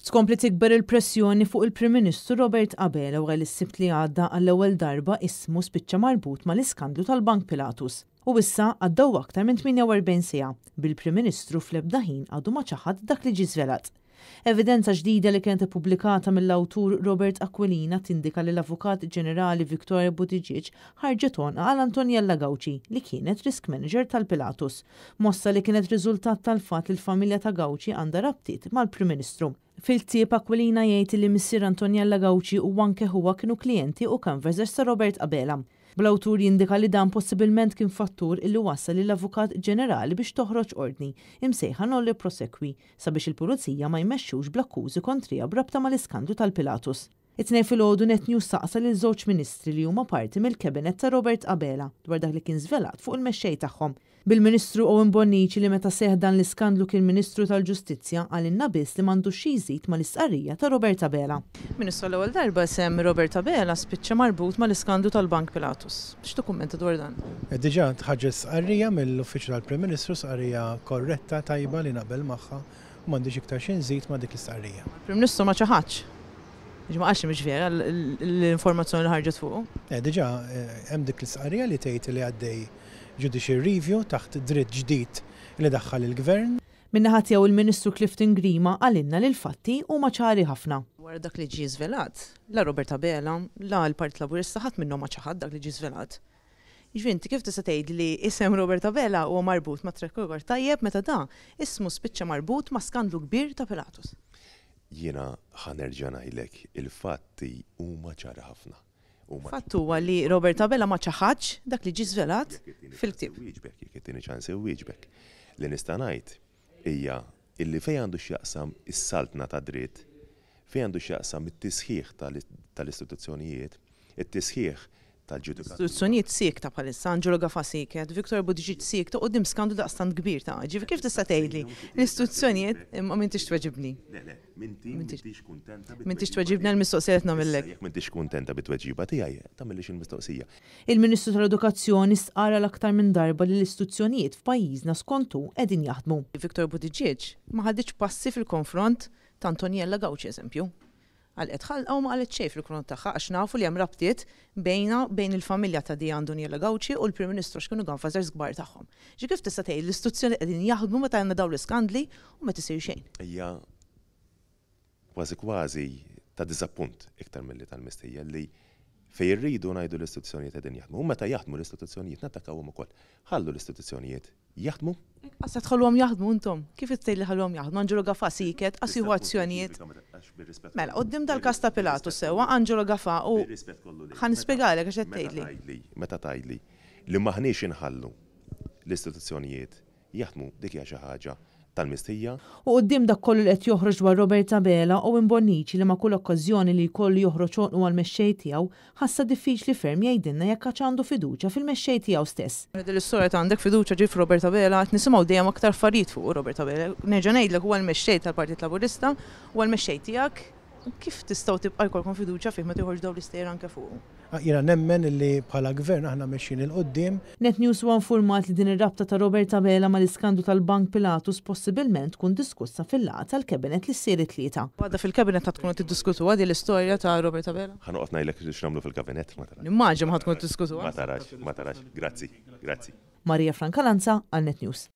Tkompli tikber il-pressjoni fuq il-Prim Ministru Robert Abela wara li s-Sibt li għadda għall-ewwel darba ismu spiċċa marbut mal-iskandlu tal-Bank Pilatus. U issa għaddew aktar minn 48 siegħa, bil-Prim Ministru fl-ebda ħin għadu ma ċaħad dak li ġie żvelat. Evidenza ġdida li kienet ippubblikata mill-awtur Robert Aquilina tindika li l-Avukat Ġenerali Victoria Buttigieg ħarġet għonqha għal Antoniella Gauci li kienet risk manager tal-Pilatus. Mossa li kienet riżultat tal-fatt li l-familja ta' Gauci għandha rabtiet mal-Prim Ministru. Fil-ktieb Aquilina jgħid li missier Antoniella Gauci u anke ħuha kienu klijenti u canvassers ta' Robert Abela. Bl-awtur jindika li dan possibilment kien fattur illi wassal lill-Avukat Ġenerali biex toħroġ ordni, imsejħa nolle prosequi, sabiex il-Pulizija ma jmexxux bl-akkużi kontriha b'rabta mal-iskandlu tal-Pilatus. It-Tnejn filgħodu Net News saqsa lil żewġ Ministri li huma parti mill-Cabinet ta' Robert Abela dwar dak li kien żvelat fuq il-mexxej tagħhom. Bil-Ministru Owen Bonnici li meta seħħ dan l-iskandlu kien Ministru tal-Ġustizzja qalilna biss li m'għandux xi jżid mal-istqarrija ta' Robert Abela. Ministru għall-ewwel darba isem Robert Abela spiċċa marbut mal-iskandlu tal-Bank Pilatus. X'tikkummenta dwar dan? Diġà tħarrġet stqarrija mill-Uffiċċju tal-Prim Ministru, stqarrija korretta, tajba li naqbel magħha u m'għandix iktar xi nżid ma' dik l-istqarrija. Il-Prim Ministru ma ċaħadx. Jiġifieri ma qalx li mhix vera l-informazzjoni li ħarġet fuqu. Diġà hemm dik l-istqarrija li tgħid li għaddej judicial review taħt dritt ġdid li daħħal il-Gvern. Min-naħa tiegħu il-Ministru Clifton Grima qalilna li l-fatti huma ċari ħafna. Wara dak li ġie żvelat, la Robert Abela, la l-Partit Laburista ħadd minnhom ma ċaħad dak li ġie żvelat. Jiġifieri inti kif tista' tgħid li isem Robert Abela huwa marbut ma' track record tajjeb meta da ismu spiċċa marbut ma' skandlu kbir ta' Pilatus? Jiena ħa nerġa' ngħidlek, il-fatti huma ċari ħafna. Huma. Fatt huwa li Robert Abela ma ċaħadx dak li ġie żvelat fil-ktieb. Jekk ittini ċans inwieġbek, jekk ittini ċans inwieġbek. Li nista' ngħid hija illi fejn għandu x'jaqsam is-saltna tad-dritt, fejn għandu x'jaqsam it-tisħiħ tal-istituzzjonijiet, it-tisħiħ tal-ġudikatura. Istituzzjonijiet siekta bħalissa, Angelo Gafà sieket, Victor Buttigieg siekta quddiem skandlu daqstant kbir ta' Ġifieri kif tista' tgħidli l-istituzzjonijiet imma m'intix tweġibni. Le, le, m'inti m'intix kuntenta bit-tweġiba. M'intix tweġibni għall-mistoqsija li qed nagħmillek. Issa jekk m'intix kuntenta bit-tweġiba tiegħi, tagħmillix il-mistoqsija. Il-Ministru tal-Edukazzjoni stqarr għal aktar minn darba li l-istituzzjonijiet f'pajjiżna skont hu qegħdin jaħdmu. Victor Buttigieg ma ħaditx passi fil-konfront ta' Antoniella Gauci eżempju. Għalqet ħalqha u ma qalet xejn fil-konfront tagħha għax nafu li hemm rabtiet bejnha, bejn il-familja ta' Dea Antoniella Gauci u l-Prim Ministru għax kienu ganfazers kbar tagħhom. Ġifieri kif tista' tgħid li l-istituzzjonijiet qegħdin jaħdmu meta għandna dawn l-iskandli u m'qed isir xejn? Hija kważi kważi ta' diżappunt iktar milli tal-mistħija li fejn irridu ngħidu l-istituzzjonijiet qegħdin jaħdmu u meta jaħdmu l-istituzzjonijiet nattakkawhom ukoll. Ħallu l-istituzzjonijiet jaħdmu. Qas qed tħalluhom jaħdmu intom? Kif qed tgħid li ħalluhom jaħdmu? Angelo Gafà sieket, qas jieħu azzjonijiet. Mela, quddiem dal-każ ta' Pilatus sewwa, Angelo Gafà u ħa nispjegalek għax qed tgħidli. Meta tgħidli li m'aħniex inħallu l-istituzzjonijiet jaħdmu dik hija xi ħaġa tal-mistħija. U quddiem dak kollu li qed joħroġ dwar Robert Abela, Owen Bonnici li ma' kull okkażjoni li jkollu joħroġ għonqu għall-mexxej tiegħu, ħassha diffiċli ferm jgħidilna jekk għadx għandu fiduċja fil-mexxej tiegħu stess. Din l-istorja ta' għandek fiduċja ġiet f'Robert Abela, qed nisimgħu dejjem aktar affarijiet fuqu Robert Abela. Nerġa' ngħidlek huwa l-mexxej tal-Partit Laburista, huwa l-mexxej tiegħek, kif tistgħu tibqa' jkollkom fiduċja fih meta joħorġu dawn l-istejjer anke fuqu? Jiena nemmen li bħala Gvern aħna mexjin 'il quddiem. Net News huwa infurmat li din ir-rabta ta' Robert Abela mal-iskandlu tal-Bank Pilatus possibilment tkun diskussa fil-laqgħa tal-Cabinet li ssir it-Tlieta. Għada fil-Cabinet ħa tkunu qed tiddiskutuha din l-istorja ta' Robert Abela? Ħa noqgħod ngħidlek x'nagħmlu fil-Kabinett, ma tarax. Nimmaġina ma ħa tkunu qed tiddiskutuha. Ma tarax, ma tarax. Grazzi, grazzi. Maria Francalanza għal Net News.